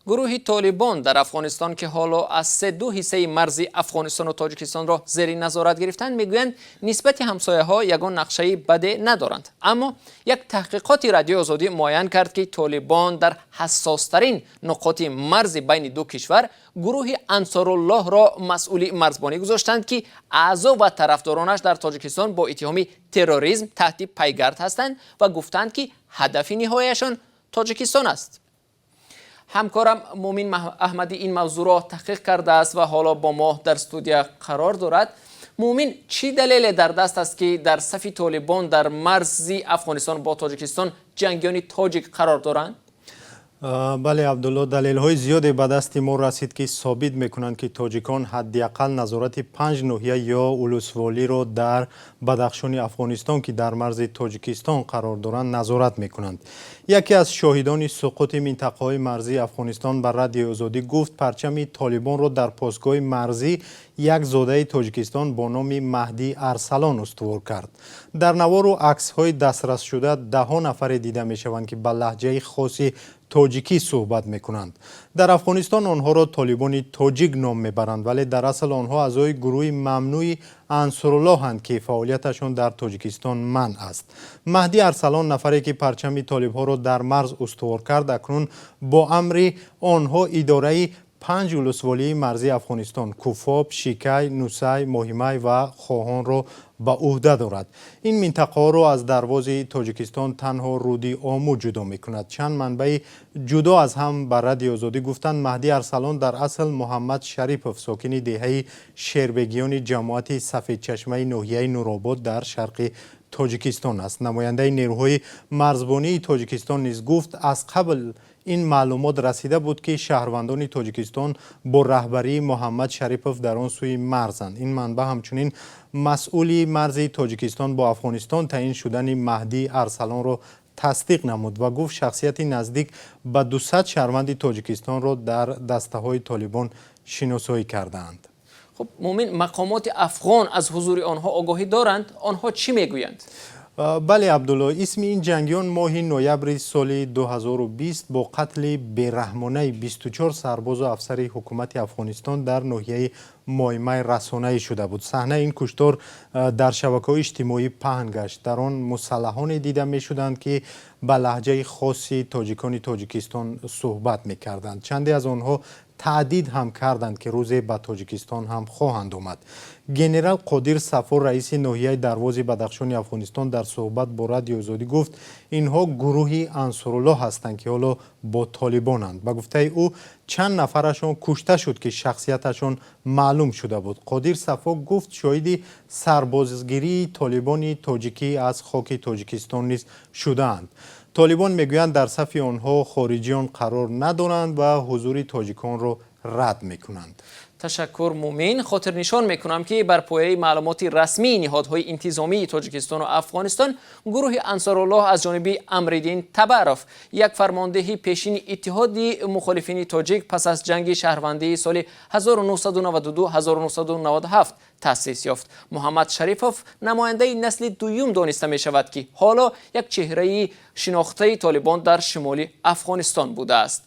Гурӯҳи Толибон дар Афғонистон, ки ҳоло аз се ду ҳиссаи марзи Афғонистону Тоҷикистонро зери назорат гирифтанд, мегӯянд, нисбати ҳамсояҳо ягон нақшаи баде надоранд. Аммо як таҳқиқоти Радиои Озодӣ муайян кард, ки Толибон дар ҳассостарин нуқоти марзи байни ду кишвар гурӯҳи Ансоруллоҳро масъули марзбонӣ гузоштанд, ки аъзо ва тарафдоронаш дар Тоҷикистон бо иттиҳоми терроризм таҳти пайгард ҳастанд ва гуфтанд, ки ҳадафи ниҳояшон Тоҷикистон аст. Ҳамкорам Муъмин Аҳмадӣ ин мавзӯъро таҳқиқ кардааст ва ҳоло бо мо дар студия қарор дорад. Муъмин, чӣ далеле дар даст аст, ки дар сафи Толибон дар марзи Афғонистон бо Тоҷикистон ҷангиёни тоҷик қарор доранд? Бале, Абдулло, далелҳои зиёде ба дасти мо расид, ки собит мекунанд, ки тоҷикон ҳадди ақал назорати панҷ ноҳия ё улусволиро дар Бадахшони Афғонистон, ки дар марзи Тоҷикистон қарор доранд, назорат мекунанд. Яке аз шоҳидони суқути минтақаҳои марзии Афғонистон ба Радиои Озодӣ гуфт, парчами Толибонро дар постгоҳи марзӣ як зодаи Тоҷикистон бо номи Маҳдӣ Арсалон устувор кард. Дар навору аксҳои дастрасшуда даҳҳо нафаре дида мешаванд, ки ба лаҳҷаи хоси тоҷикӣ суҳбат мекунанд. Дар Афғонистон онҳоро толибони тоҷик ном мебаранд, вале дар асл онҳо аъзои гурӯҳи мамнӯи Ансуруллоҳанд, ки фаъолияташон дар Тоҷикистон манъ аст. Маҳдӣ Арсалон, нафаре ки парчами толибҳоро дар марз устувор кард, акнун бо амри онҳо идораи панҷ улусволии марзии Афғонистон: Куфоб, Шикай, Нусай, Моҳимай ва Хоҳонро ба ӯҳда дорад. Ин минтақаҳоро аз Дарвози Тоҷикистон танҳо рӯди Омӯ ҷудо мекунад. Чанд манбаи ҷудо аз ҳам ба Радиои Озодӣ гуфтанд, Маҳдӣ Арсалон дар асл Муҳаммад Шарипов, сокини деҳаи Шербегиёни ҷамоати Сафедчашмаи ноҳияи Нуробод дар шарқи Тоҷикистон аст. Намояндаи нерӯҳои марзбонии Тоҷикистон низ гуфт, аз қабл ин маълумот расида буд, ки шаҳрвандони Тоҷикистон бо раҳбарии Муҳаммад Шарипов дар он сӯи марзанд. Ин манбаъ ҳамчунин масъули марзи Тоҷикистон бо Афғонистон таъин шудани Маҳдӣ Арсалонро тасдиқ намуд ва гуфт, шахсияти наздик ба 200 шаҳрванди Тоҷикистонро дар дастаҳои Толибон шиносоӣ кардаанд. Хуб, Муъмин, мақомоти афғон аз ҳузури онҳо огоҳӣ доранд? Онҳо чӣ мегӯянд? Бале, Абдулло, исми ин ҷангиён моҳи ноябри соли 2020 бо қатли бераҳмонаи 24 сарбозу афсари ҳукумати Афғонистон дар ноҳияи Моймай расонаӣ шуда буд. Саҳнаи ин куштор дар шабакаҳои иҷтимоӣ паҳн гашт. Дар он мусаллаҳоне дида мешуданд, ки ба лаҳҷаи хоси тоҷикони Тоҷикистон суҳбат мекарданд. Чанде аз онҳо таҳдид ҳам карданд, ки рӯзе ба Тоҷикистон ҳам хоҳанд омад. Генерал Қодир Сафо, раиси ноҳияи Дарвози Бадахшони Афғонистон, дар суҳбат бо Радиои Озодӣ гуфт, инҳо гурӯҳи Ансуруллоҳ ҳастанд, ки ҳоло бо толибонанд. Ба гуфтаи ӯ, чанд нафарашон кушта шуд, ки шахсияташон маълум шуда буд. Қодир Сафо гуфт, шоҳиди сарбозгирии толибони тоҷикӣ аз хоки Тоҷикистон низ шудаанд. Толибон мегӯянд, дар сафи онҳо хориҷиён қарор надоранд ва ҳузури тоҷиконро рад мекунанд. Ташаккур, Муъмин. Хотирнишон мекунам, ки бар пояи маълумоти расмии ниҳодҳои интизомии Тоҷикистону Афғонистон, гурӯҳи Ансоруллоҳ аз ҷониби Амриддин Табаров, як фармондеҳи пешини Иттиҳоди мухолифини тоҷик, пас аз ҷанги шаҳрвандии соли 1992-1997 таъсис ёфт. Муҳаммад Шарифов намояндаи насли дуюм дониста мешавад, ки ҳоло як чеҳраи шинохтаи Толибон дар шимоли Афғонистон будааст.